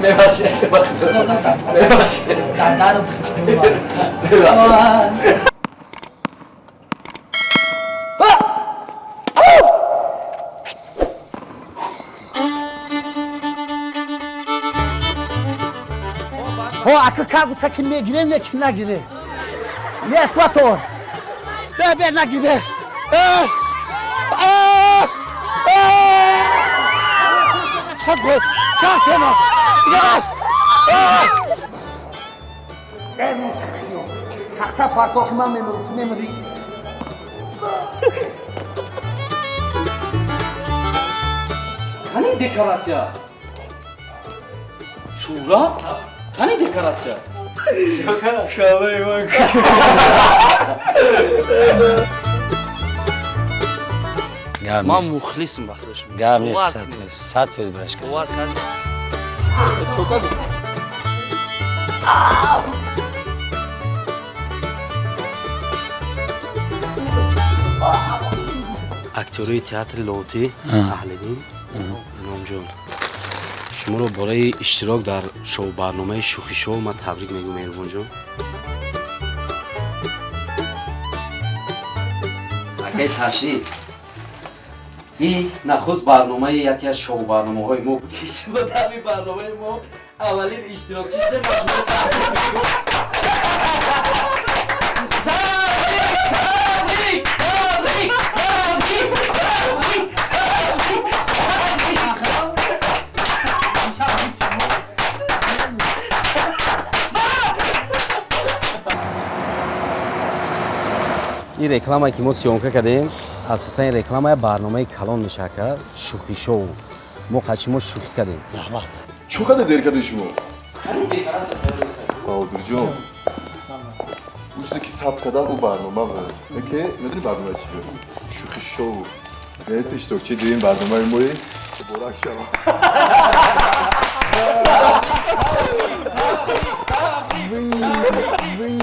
Мебахшед, мебахшед. Дадарам. Мебахшед. Ҳо, ака, как будто ки мегирем, не ки нагирем. Yes, ватор. Бе, бе, нагире. Э! А! А! Час, час ема. Я! А! Э, сахта партохи, ман мемурам, ту мемури. Кани декоратсия? Шӯҳрат? Кани декоратсия? Шалаи ман. Гап Ман нест. мухлисм ба худо шумо. Гап нест. Бовар 100 кунед. фоиз, 100% брашка. Бовар кардед. Чокади. Актёрои театри Лоҳутӣ, Аҳлиддин, Иnomҷон, шуморо бораи иштирок дар шоу-барномаи «Шӯхи шоу» ман табрик мегӯям, меҳрубонҷон. Акаи Ташриф, и нахуст барномаи яке аз шоу-барномаҳои мо буд, ки шумо дар ин барномаи мо аввалин иштирокчӣ шудед ва шумо табрик мегӯям. Табрик, табрик, табрик, табрик, табрик, табрик! Ин рекламае, ки мо съёмка кардем, асосан ин реклама барномаи калон мешавад, ка «Шӯхи шоу». Мо қачи мо шӯхӣ кардем. Раҳмат. Чо када дер кади шумо? Баҳодурҷон, ӯ чизе, ки сабт кардан, ӯ барнома буд. Яке медони барнома чи буд? «Шӯхи шоу». Яъне ту иштирокчии дуюм барномаи мои, муборак шавад. Вы, вы.